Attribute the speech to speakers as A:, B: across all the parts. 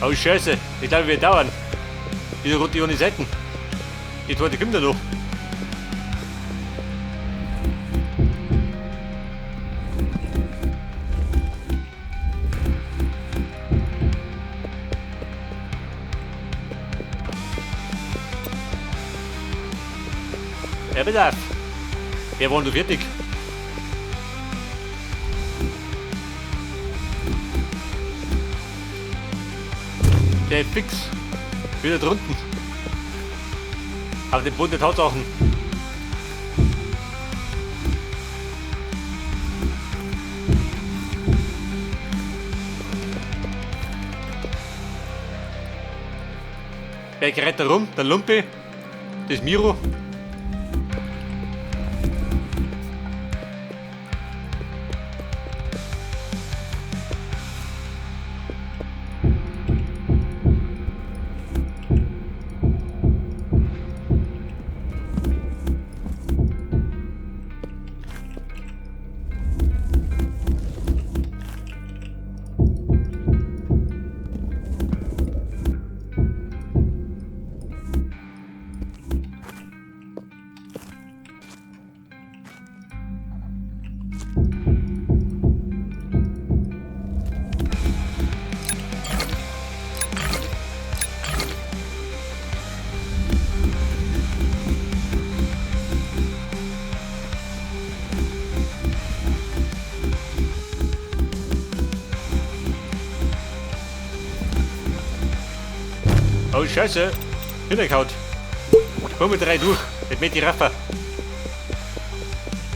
A: Oh Scheiße, ich glaube, wir dauern. Wieder rot die ohne Seiten. Die Torte kommt ja noch. Ja, bitte auf. Wer war denn da fertig? Der ist fix. Wieder drunten. Auf dem Boden der Tatsachen. Wer gerät da rum? Der Lumpe? Das Miro? Oh Scheiße. Hintergehaut. Komm mit drei durch. Nicht mit die Raffa.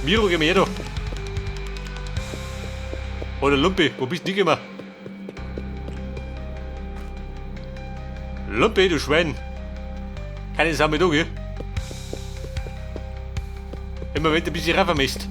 A: Miro, geh mir her da. Oder Lumpi, wo bist du hingekommen? Lumpi, du Schwein. Keine Sau mehr da, gell? Immer wenn du ein bisschen Raffa misst.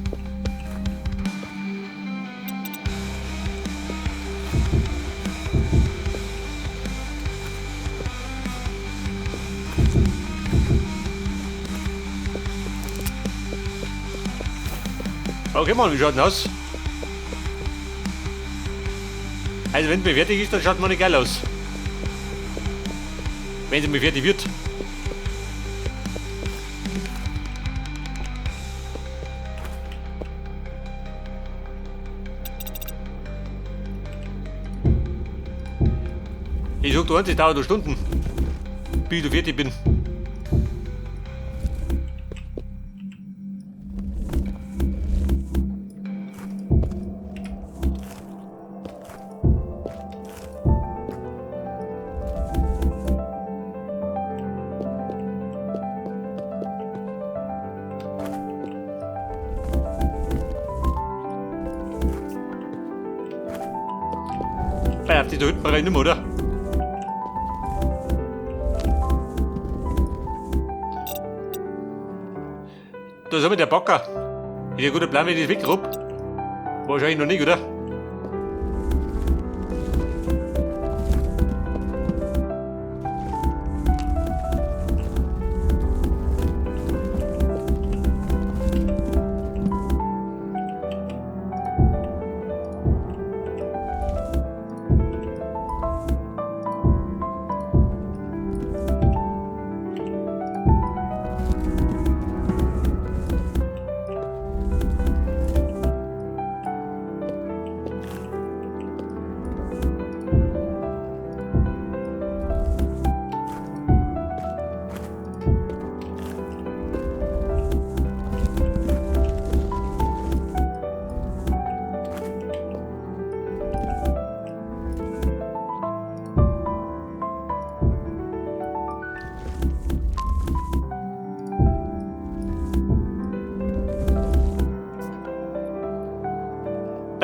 A: Okay, Mann, wie schaut denn aus? Also, wenn mir fertig ist, dann schaut man nicht geil aus. Wenn sie mir fertig wird. Ich sag dir eins, es dauert noch Stunden, bis ich da fertig bin. Bei auf die da hinten rein nicht mehr, oder? Da ist immer der Backer. Ist ja guter Plan, wenn ich das weggrub. Wahrscheinlich noch nicht, oder?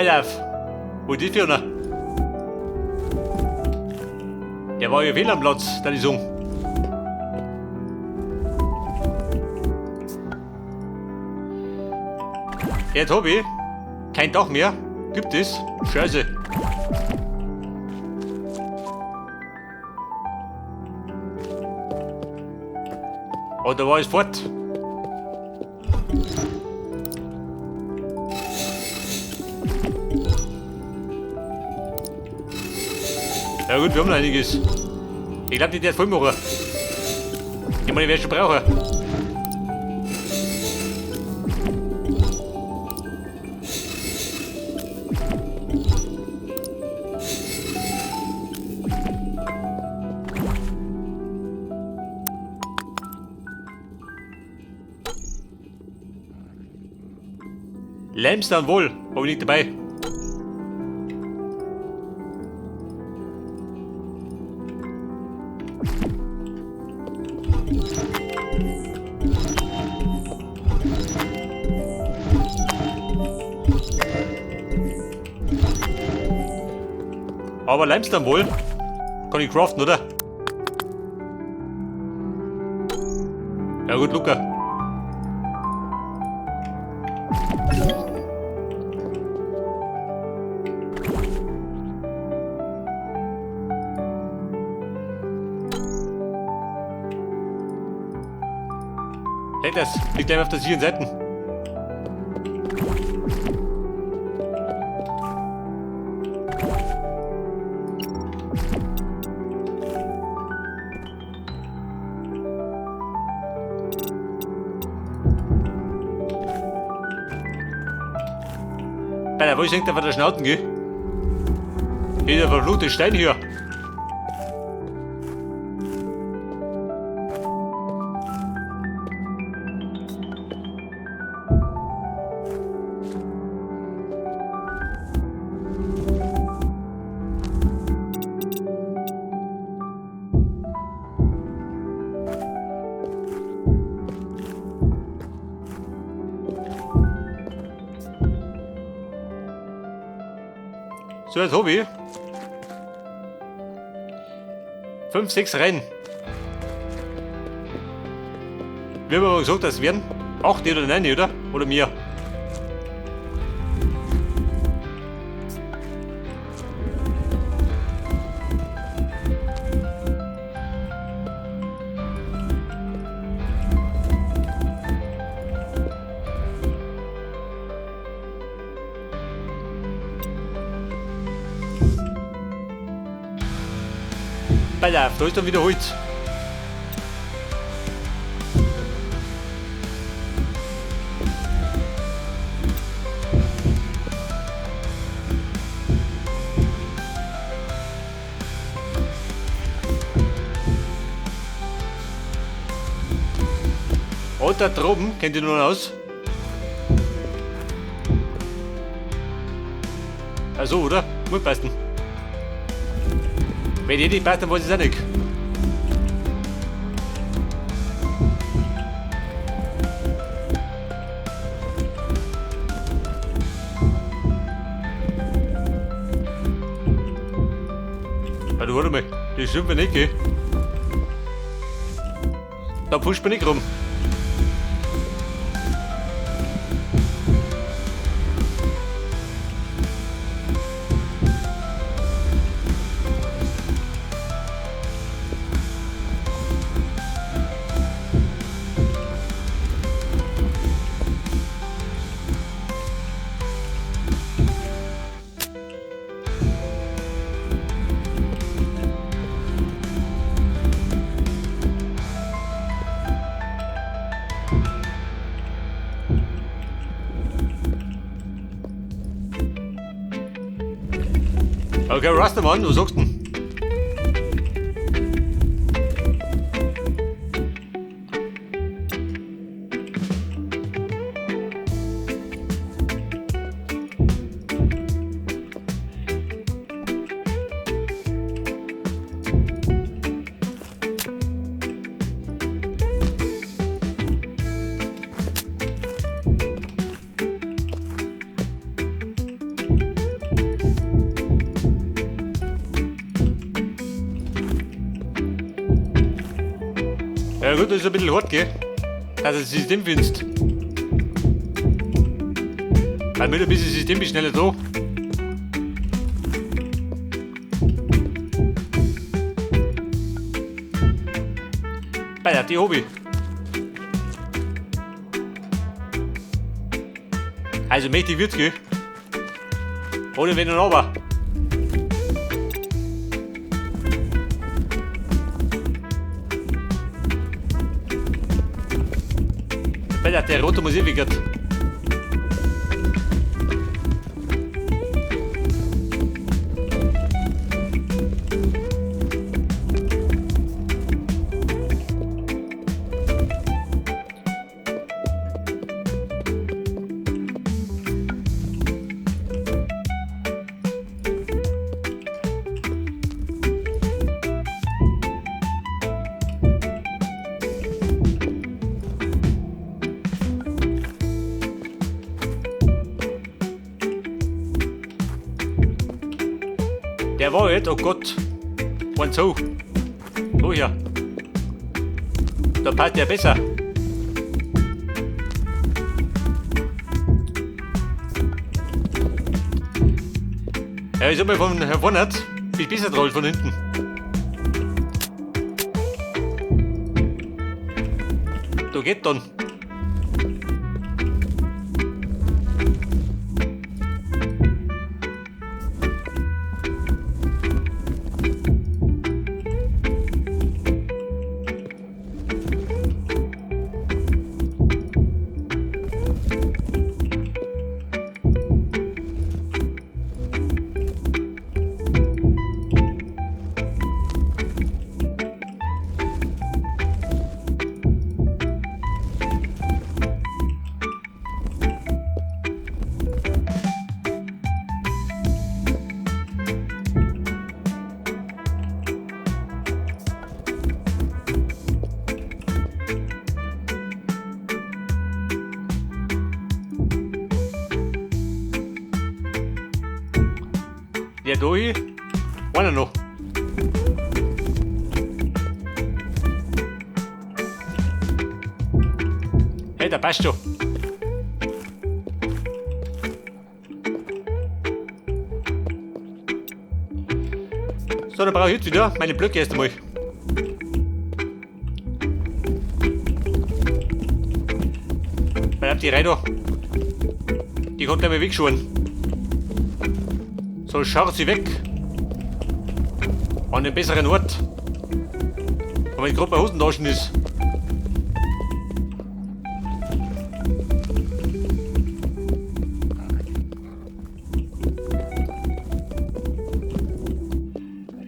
A: Pass auf. Wo ist die Firma? Der war ja fehl am Platz, da die sagen. Jetzt hab ich kein Dach mehr. Gibt es? Scheiße. Oh, da war es fort. Ja gut, wir haben noch einiges. Ich glaube, die der voll machen. Ich meine, ich werde schon brauchen. Limestone wohl, hab ich nicht dabei. Aber Limestone wohl. Kann ich craften, oder? Ja gut, Luca. Hey, das liegt gleich auf der sicheren Seite. Bei der, wo ist denn von der Schnauten, gell? Hier der verfluchte Stein hier. So, jetzt hab ich 5, 6 Rennen. Wir haben aber gesagt, das werden 8 oder 9, oder? Oder mehr. Pass auf, da ist dann wieder Holz. Und da droben, kennt ihr nun aus? Also, oder? Muss passen. Wenn die nicht passt, dann weiß ich es auch nicht. Warte, warte mal, das stimmt mir nicht, gell? Da pusht man nicht rum. Okay, Rastermann, was sagst du denn? Ja gut, das ist ein bisschen hart, gell? Dass du das System findest. Weil mit ein bisschen System bist du schneller da. Bei der, die hab ich. Also mächtig wird's, gell? Ohne Wenn und Aber. Weil der rote muss ewig. Der war jetzt, oh Gott. Und so. So hier. Da passt der besser. Ja, ich sag mal von vorne, bin besser drauf von hinten. Da geht dann. Ja, da hier. Einer noch. Hey, der passt schon. So, dann brauche ich jetzt wieder meine Blöcke erst einmal. Weil die Reihe da, die kommt gleich mal wegschauen. So, schaut sie weg. An den besseren Ort. Und wenn gerade bei Hosentaschen ist.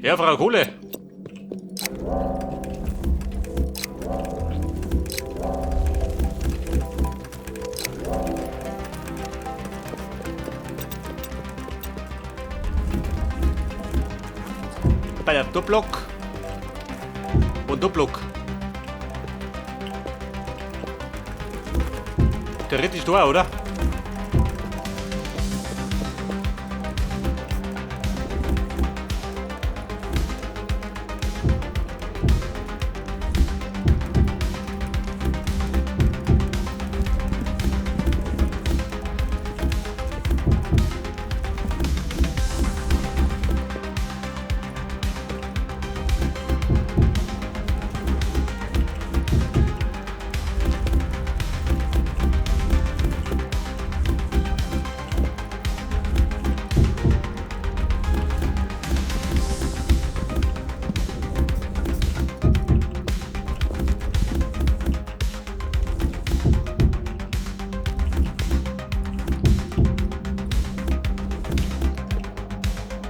A: Ja, Frau Kohle. Bei der Dopplock und Dopplock. Der Ritt ist da, oder?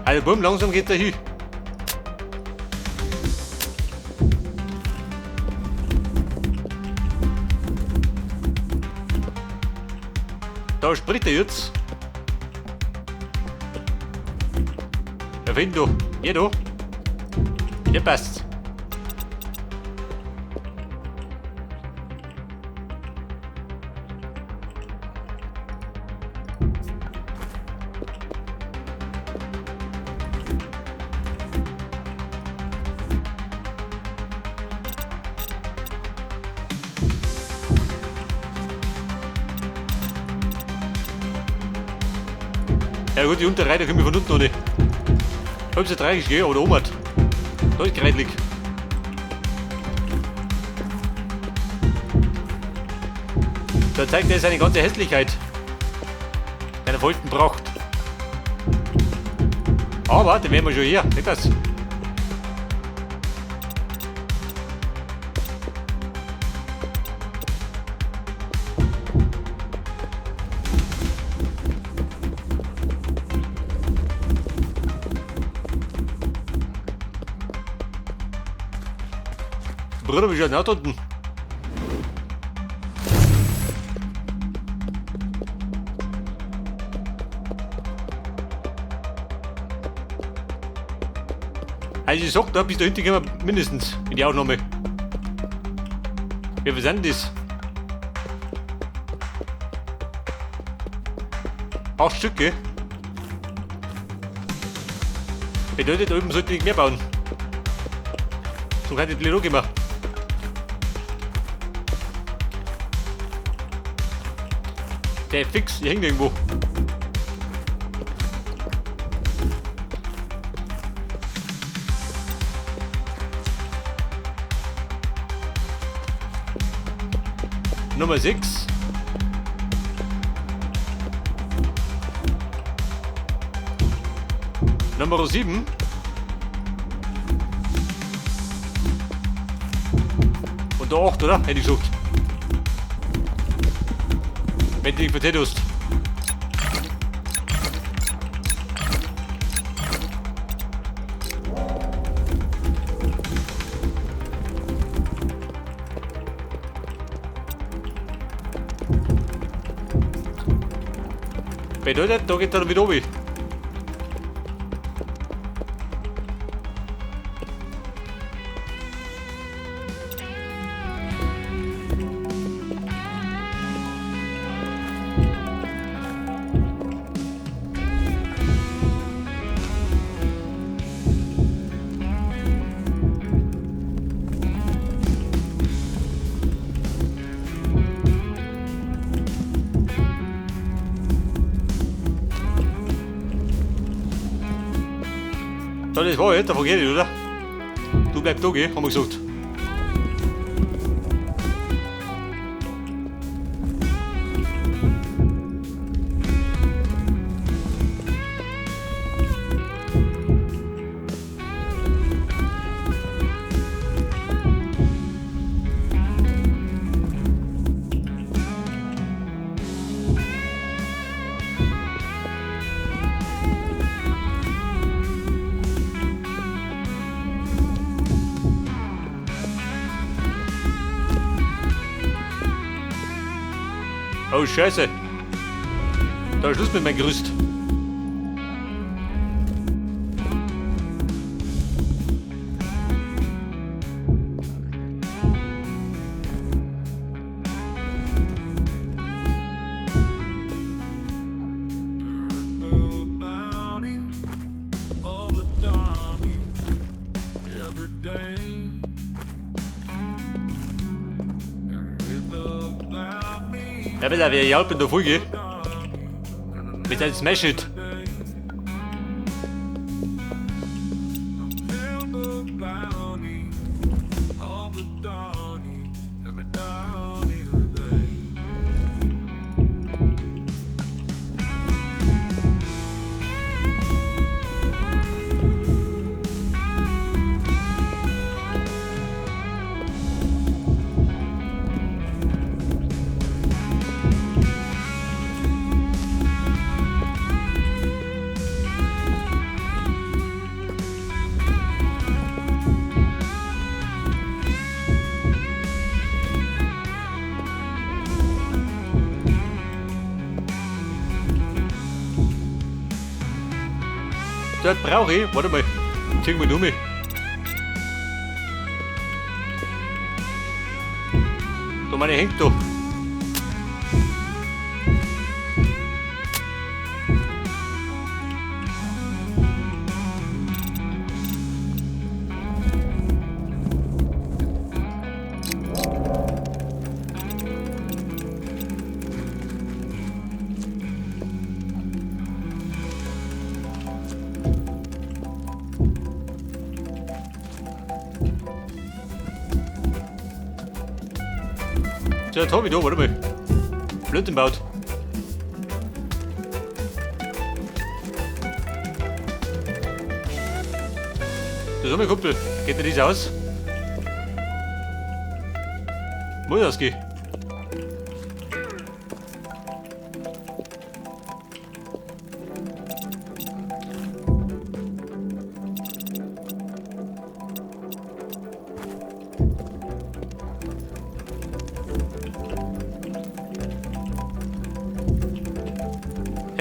A: Also bumm, langsam geht der hin. Da spricht er jetzt. Ja, find du. Hier du. Hier passt's. Ja gut, die untere Reihe können wir von unten noch nicht. Halb so dreckig, gell, aber da oben hat. Da ist gereitlich. Da zeigt er seine ganze Hässlichkeit. Seiner vollsten Pracht. Aber den werden wir schon hier, nicht das? Bruder, wie schaut denn aus unten? Also ich sag, da bis dahinter gehen wir mindestens in die Aufnahme. Wie viel sind das? 8 Stück, gell? Bedeutet, da oben sollte ich nicht mehr bauen. So kann ich blöd auch. Der fix, hier hängt irgendwo. Nummer 6. Nummer 7. Und der 8, oder? Hätte ich gesagt. Wenn du dich vertät hast. Bedeutet, da geht er wieder runter. So, das war jetzt, davon geht nicht, oder? Du bleibst da, gell? Haben wir gesagt. Oh Scheiße! Da ist Schluss mit meinem Gerüst. Ja, bitte, wer ich bin da voll, gell? Mit einem Smash It. Das brauche ich. Warte mal. Zieh mal um. Da meine hängt da. So, jetzt hab ich da, warte mal. Blödsinn baut. Das ist mein Kumpel. Geht dir das aus? Muss das gehen?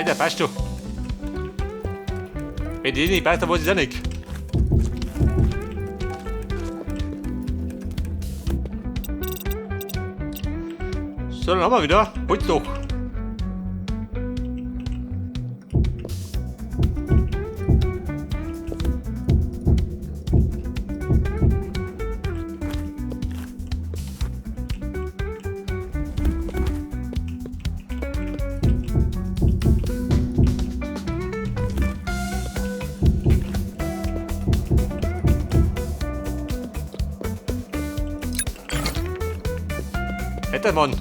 A: Hey, der passt schon. Wenn die nicht passt, dann weiß ich auch nicht. So, dann haben wir wieder Holz doch. Hätte Mann.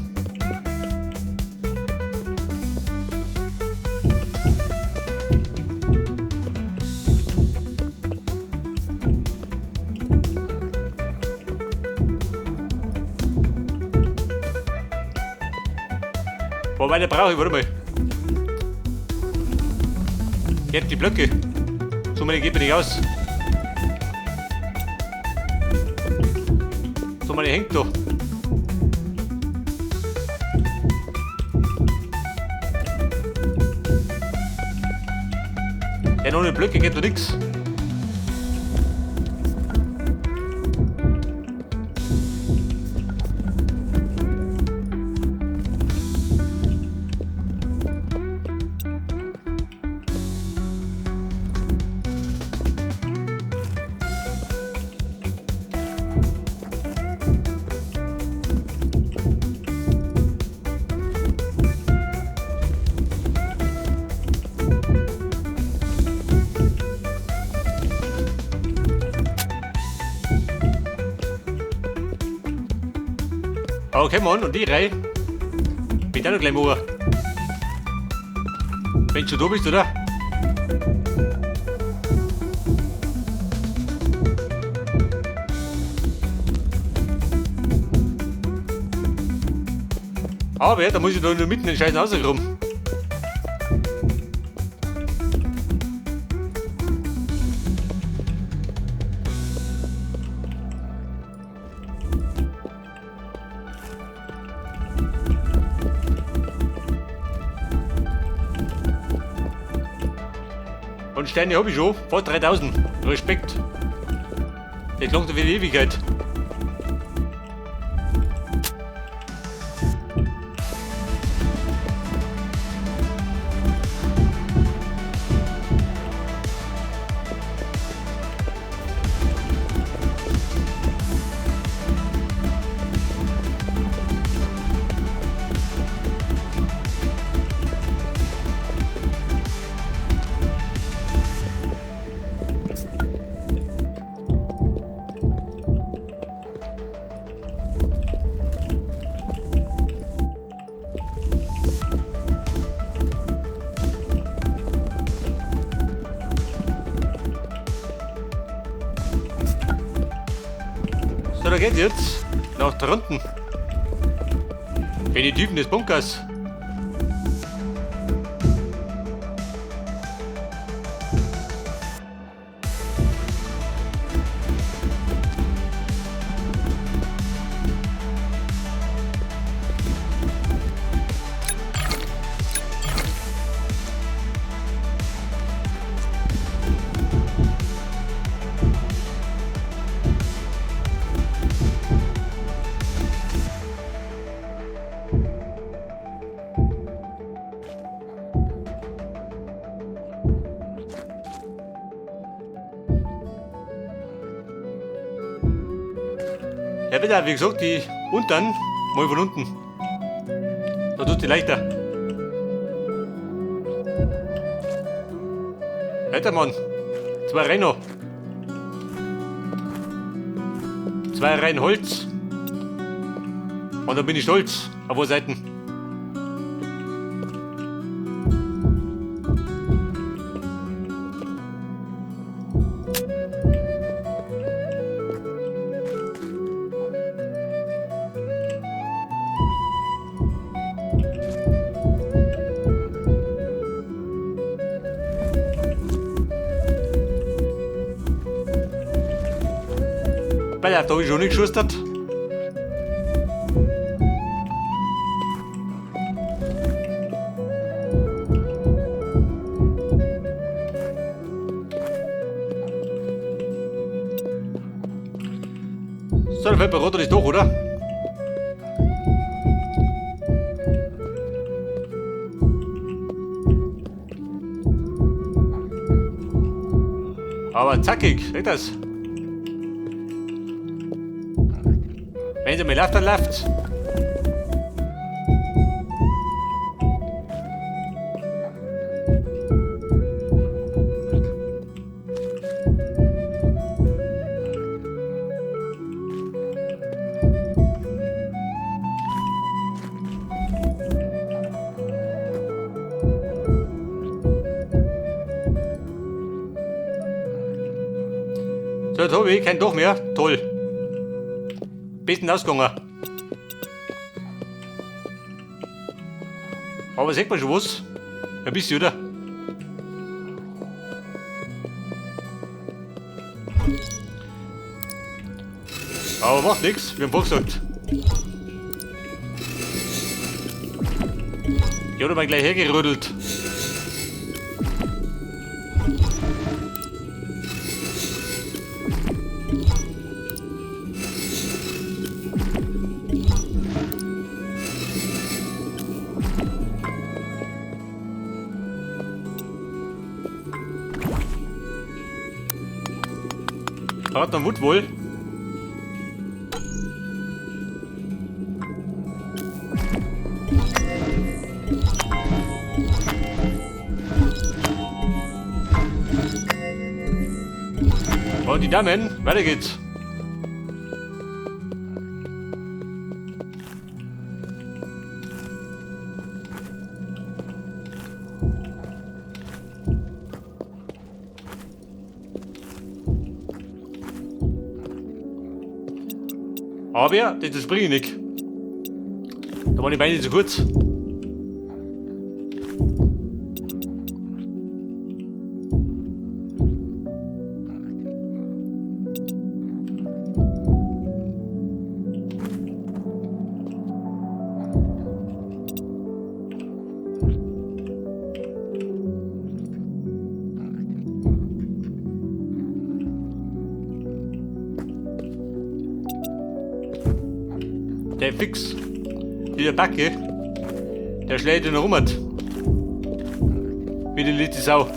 A: Boah, weiter brauche ich, warte mal. Jetzt die Blöcke. So meine geht mir nicht aus. So meine hängt doch. Ja, ohne Blöcke geht doch nix. Okay, Mann, und die Reihe bin ich auch noch gleich machen. Wenn du schon da bist, oder? Aber ja, da muss ich doch nur mitten in den Scheiß rauskommen. Und Steine hab ich schon, fast 3000. Respekt. Das langt für die Ewigkeit. So, da geht's jetzt nach drunten. In die Tiefen des Bunkers. Ja, bitte, wie gesagt, die unteren mal von unten. Da tut die leichter. Alter Mann, 2 Reihen noch. 2 Reihen Holz. Und dann bin ich stolz auf alle Seiten. Bei der hab ich schon nicht geschustert. So, dann fällt mir runter das doch, oder? Aber zackig, seht das? Wenn sie mir läuft, dann läuft's. So, jetzt habe ich kein Dach mehr. Toll. Besten ausgegangen. Aber sieht man schon was? Ein bisschen, oder? Aber macht nichts, wir haben vorgesagt. Die hat mal gleich hergerödelt. Hat dann Wut wohl. Und die Damen, weiter geht's. Aber das springe ich nicht. Da waren die Beine zu kurz. Der Fix, dieser Backe, der schlägt ihn rum. Wie die letzte Sau.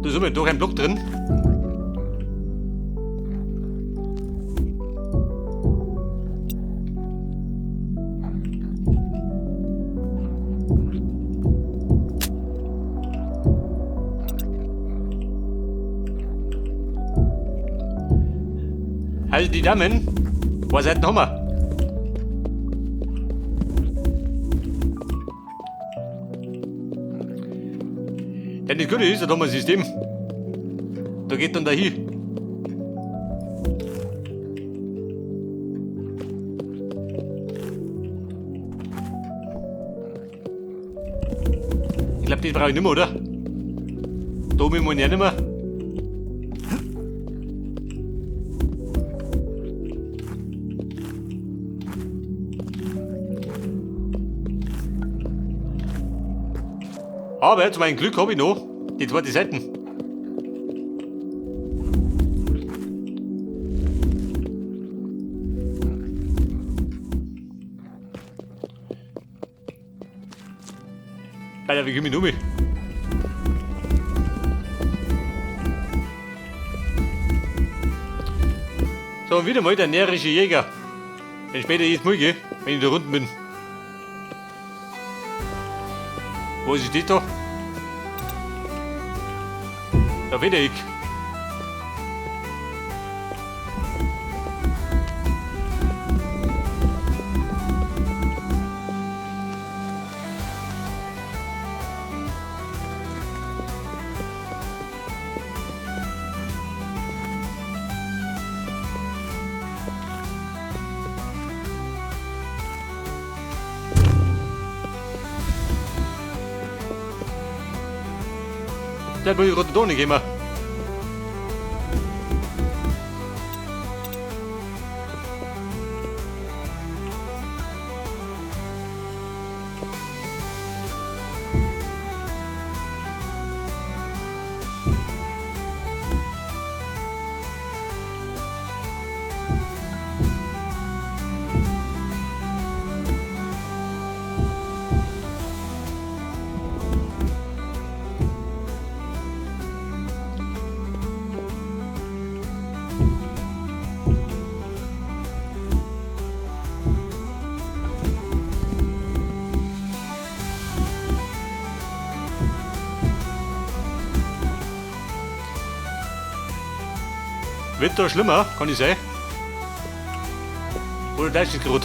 A: Da ist immer doch ein Block drin. Also die Damen, was hat noch mal? Denn das Gute ist, da haben wir ein System. Da geht dann dahin. Ich glaube, das brauche ich nicht mehr, oder? Da oben muss ich auch nicht mehr. Aber zu meinem Glück habe ich noch die zweite Seite. Alter, wie komme ich um? So, und wieder mal der närrische Jäger. Wenn später jedes Mal gehe, wenn ich da unten bin. Wo ist das da? Da bin ich. Da bin ich gerade da nicht immer. Wetter schlimmer, kann ich sein. Oder das ist gerade.